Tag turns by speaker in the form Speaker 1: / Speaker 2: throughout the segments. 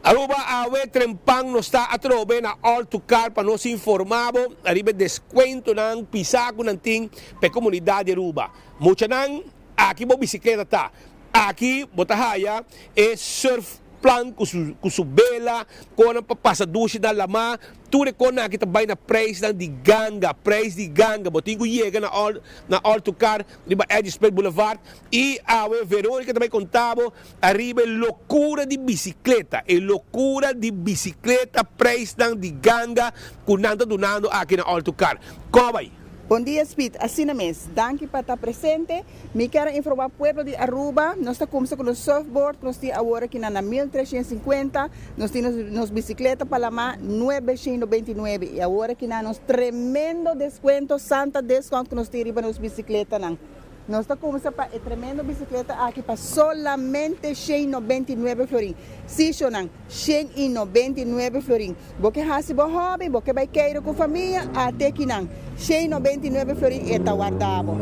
Speaker 1: Aruba awe trempan nos ta atrobe na All to Car pa nos informa bo ariba e descuentonan pisa cu nan tin pa e comunidad di Aruba. Muchanan, aki bo bicicleta ta. Aki bo ta haya e surf plan cu su cu su bela, conan pa pasa dushi na lama. Tur e conan aki ta bay na prijsnan di ganga, prijs di ganga. Bo tin cu yega na All na All to Car riba Eddie Smith Boulevard y awe Veronica ta bay conta bo Ariba e locura di bicicleta, e locura di bicicleta prijsnan di ganga cu nan ta dunando aki na All to Car. Con a bay?
Speaker 2: Bon dia Speed, asina mes. Danki pa ta presente. Mi kier a informa pueblo di Aruba, nos ta kumsa ku nos surfboard ku nos tin awor aki na na 1350, nos tin nos nos bicicleta pa lama 999 y awor aki na nos tremendo descuento Santa Discount ku nos tin riba nos bicicletanan. Nos ta kumsa pa e tremendo bisikleta aki pa solamente 199 florin. Sí, shownan, 199 florin. Bo ke hasi bo hobby, bo ke bai keiro ku famia, ate akinan. 199 florin e ta warda bo.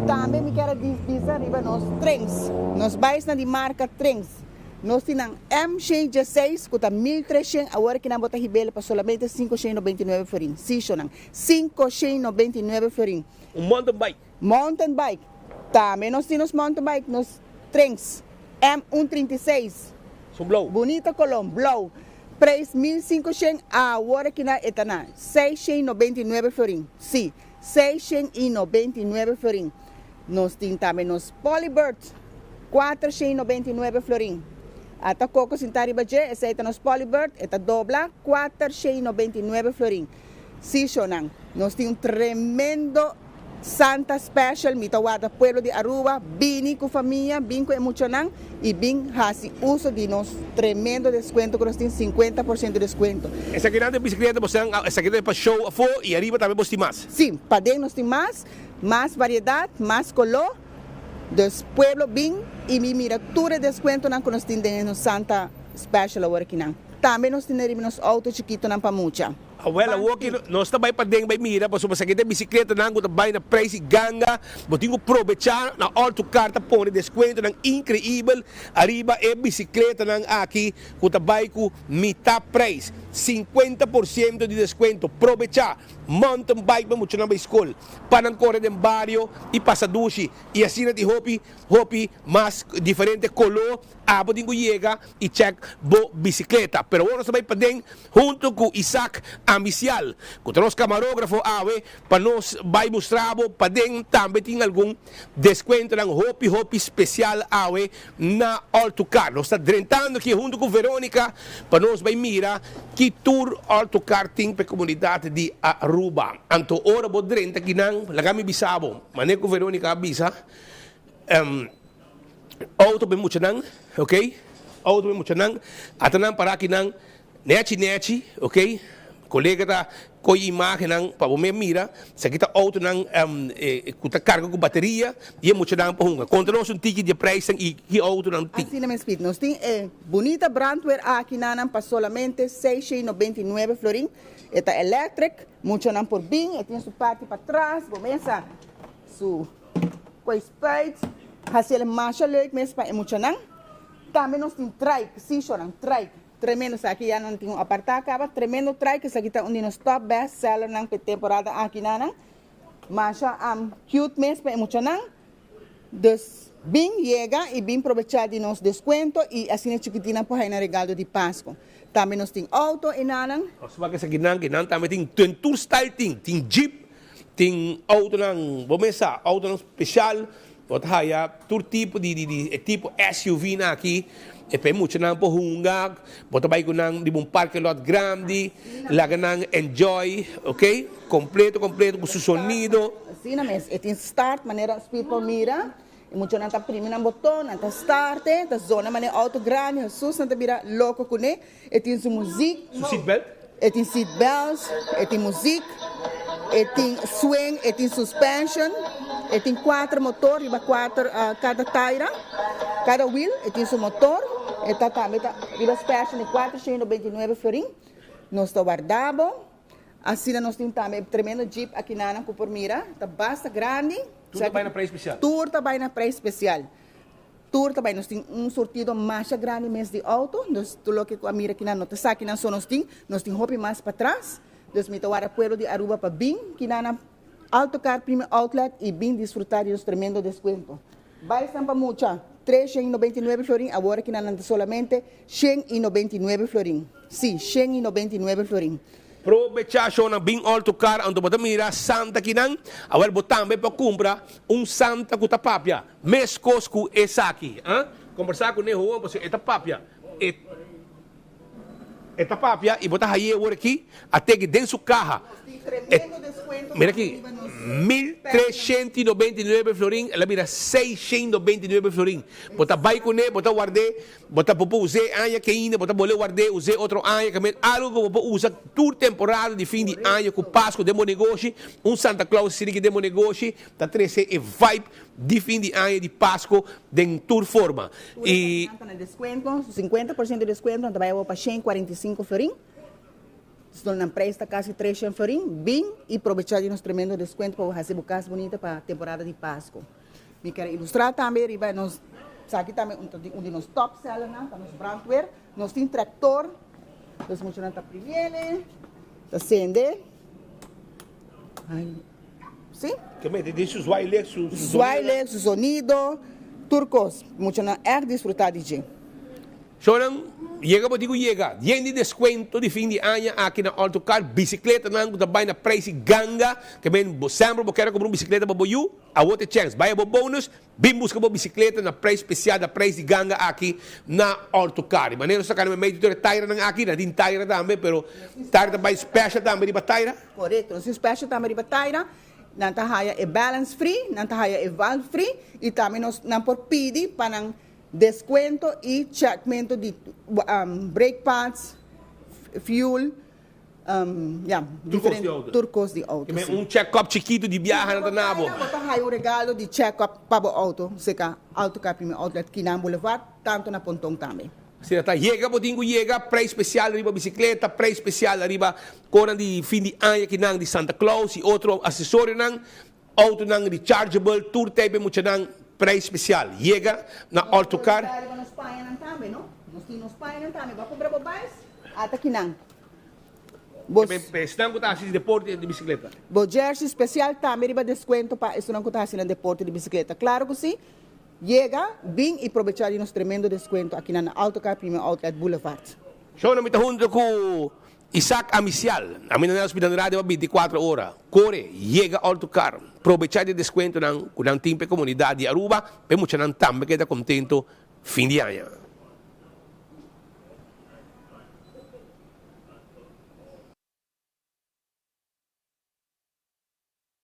Speaker 2: Tambe mi kier a bisa riba nos trens. Nos baisnan di marka trens. Nos tin nan M 116 ku ta 1300, awor akinan bo ta hib'el pa solamente 599 florin. Sí, shownan, 599 florin.
Speaker 1: Un mountain bike.
Speaker 2: Mountain bike, Tambe nos tin nos mountain bike, nos Trinx M un 36.
Speaker 1: Su blou.
Speaker 2: Bunita kolon, blou. Prijs 1500, awor aki na e ta na 699 florin. Si, 699 florin. Nos tin tambe nos Polybird, 499 florin. Ata koko sinta riba dje, esei ta nos Polybird, e ta dobla, 499 florin. Si, shownan, nos tin un tremendo Santa Special, mi ta warda pueblo di Aruba bini cu famia, bin cu e muchanan y bin haci uso di nos tremendo descuento cu nos tin 50% descuento.
Speaker 1: Esakinan ta bicicleta bo san, esaki ta pa show afo y ariba tambe bos tin mas.
Speaker 2: Si, paden nos tin mas, mas variedad, mas color, dus pueblo bin y mi mira tur e descuentonan cu nos tin den e nos Santa Special awor akinan. Tambe nos tin riba nos auto chikitonan pa mucha.
Speaker 1: Awel awor ki nos ta bai paden bai mira pasobra esaki ta e bicicletanan cu ta bai na prijs di ganga. Bo tin cu probecha na Alto Car ta pone descuentonan increibel ariba e bicicletanan aki cu ta bai cu mita prijs, 50% di descuento. Probecha! Mountain bike pa muchanan bai scol, pa nan core den bario y pasa dushi y asina tin hopi hopi mas diferente colo. Abo tin cu yega y check bo bicicleta. Pero awor nos ta bay paden hunto cu Isaac Ambicial, cu ta nos camarografo awe, pa nos bay mustra bo paden tambe tin algun descuentonan hopi hopi special awe na All to Car. Nos ta drentando aki hunto cu Veronica pa nos bay mira ki tur All to Car tin pa e comunidad di Aruba. Anto ora bo drenta akinan, laga mi bisa bo, manera cu Veronica a bisa, Auto pa e muchanan, ok, auto pa e muchanan, ata nan para akinan nechi nechi, ok, kolega ta koy imagennan pa bo mes mira, esaki ta autonan ku ta karga ku bateria i e muchanan por hunga. Konta nos un tiki di e prijsnan i ki autonan tin.
Speaker 2: Asina mes Piet, nos tin e bunita brandweer akinanan pa solamente 699 florin, e ta electric, muchanan por bin, e tin su parti patras, bo mes a su. Koe spuit, hasi el masha leuk mes pa e muchanan. Tambe nos tin trike, si shonan, trike. Tremendo, esaki ya nan tin un apartá kaba. Tremendo trike, esaki ta un di nos top best sellernan pa e temporada aki nanan. Masha cute mes pa e muchanan. Dus bin yega i bin probechá di nos deskuento i asina chikitinnan por haña nan regalo di Pasku. Tambe nos tin auto e nanan.
Speaker 1: Nos wak esakinan, ke nan tambe tin, tur style tin. Tin jeep, Tin autonan, bo mes sa, autonan special, bo ta haya tur tipo di di di e tipo SUV nan aki, e pa e muchanan por hunga, bo ta bai ku nan riba un parking lot grandi, laga nan enjoy, ok, completo completo ku su sonido.
Speaker 2: Asina mes, e tin start manera Speed por mira, e muchanan ta primi nan boton, nan ta starte, ta zona manera auto grandi, Hesus nan ta bira loko kuné. E tin su muziek.
Speaker 1: Su seatbelt.
Speaker 2: E tin seatbelts, e tin muziek, e tin swing, e tin suspension, e tin kuater motor riba kuater kada taira, kada wiel e tin su motor, e ta tambe ta riba special di 499 florin. Nos ta warda bo. Asina nos tin tambe e tremendo jeep akinanan ku por mira, ta basta grandi.
Speaker 1: Tur ta bai na prijs special.
Speaker 2: Tur ta bai na prijs special. Tur ta bai, nos tin un surtido masha grandi mes di auto, dus tur loke cu a mira kinan no ta sa kinan so nos tin, nos tin hopi mas patras, dus mi ta wara pueblo di Aruba pa bin kinan na Autocar Premium Outlet y bin disfruta di nos tremendo descuento. Bai esnan pa mucha, 399 florin, awor kinan nan ta solamente 199 florin, si, 199 florin.
Speaker 1: Probecha shownan bin Autocar anto bo ta mira Santa kinan, awel bo tambe por cumpra un Santa cu ta papia. Meskos ku esaki, a kombersá ku Nehoan, pasobra e ta papia, e e ta papia i bo ta haye awor aki, a teke den su kaha, e, mira aki, 1399 florin, el a bira 699 florin. Bo ta bai kuné, bo ta ward'é, bo ta por por us'é aña ke ainda, bo ta bolbe ward'é, us'é otro aña, ke men algu ku bo por usa tur temporada di fin di aña ku Pasku den bo negoshi, un Santa Claus asina ki den bo negoshi, Ta trece e vibe di fin di aña di Pasco den tur forma.
Speaker 2: Tur e esaki nan ta na descuento, 50% di descuento, nan ta bay awor pa 145 florin. So nan prijs ta casi 300 florin. Bin y probecha di nos tremendo descuento pa bo haci bo cas bunita pa temporada di Pasco. Mi kier ilustra tambe riba nos, esaki tambe un ta di un di nos top sellernan, ta nos brandweer. Nos tin tractor, dus muchanan ta primiele, ta cende. Sí.
Speaker 1: Ke mete den su zwaailicht, su su
Speaker 2: Zwaailicht, su sonido, tur kos. Muchanan ègt disfrutá di dje.
Speaker 1: Shownan, yega bo tin ku yega. Yen di deskuento di fin di aña aki na Autocar. Bisikletanan ku ta bai na preis di ganga. Ke men bo semper bo kere kumpra un bisikleta pa bo yu, awor ta e chèns. Bai a bo bonus, bin buska bo bisikleta na preis spesial, na preis di ganga aki na Autocar. Di manera nos ta kanda meimei di tur e tairanan aki, nan tin taira tambe, pero taira ta bai special tambe riba taira.
Speaker 2: Korekto, nos tin special tambe riba taira, nan ta haya e balance free, nan ta haya e valve free y tambe nos nan por pidi pa nan descuento y checkmento di brake pads, fuel, ya, diferente tur cos di auto.
Speaker 1: Si. Un check up chikito di biaha nan ta na bo.
Speaker 2: Bo ta haya un regalo di check up pa bo auto cerca Autocar Premium Outlet Kinan Boulevard, tanto na Ponton tambe.
Speaker 1: Asina ta yega bo tin ku yega, prei spesial riba bisikleta, prei spesial ariba konan di fin di aña kinan di Santa Claus i otro asesorionan, outonan rechargeable, tur type muchanan prei spesial. Yega na Autocar.
Speaker 2: Nos riba nos pañanan tambe no, nos tin nos pañanan tambe, bo a kumpra bo bais? Ata kinan.
Speaker 1: Bo. Esnan ku ta hasi deporte di bisikleta.
Speaker 2: Bo jersey spesial tambe riba deskuento pa esunnan ku ta hasi nan deporte di bisikleta. Klaro ku si. Yega, bin y probecha di nos tremendo descuento akinan na Autocar Premium Outlet Boulevard.
Speaker 1: Shownan mi ta hunto cu Isaac Amicial. Ami na Nelson Pidan Radio pa 24 ora. Core, yega Autocar. Probecha di e descuentonan cu nan tin pa e comunidad di Aruba, pa e muchanan tambe keda contento fin di aña.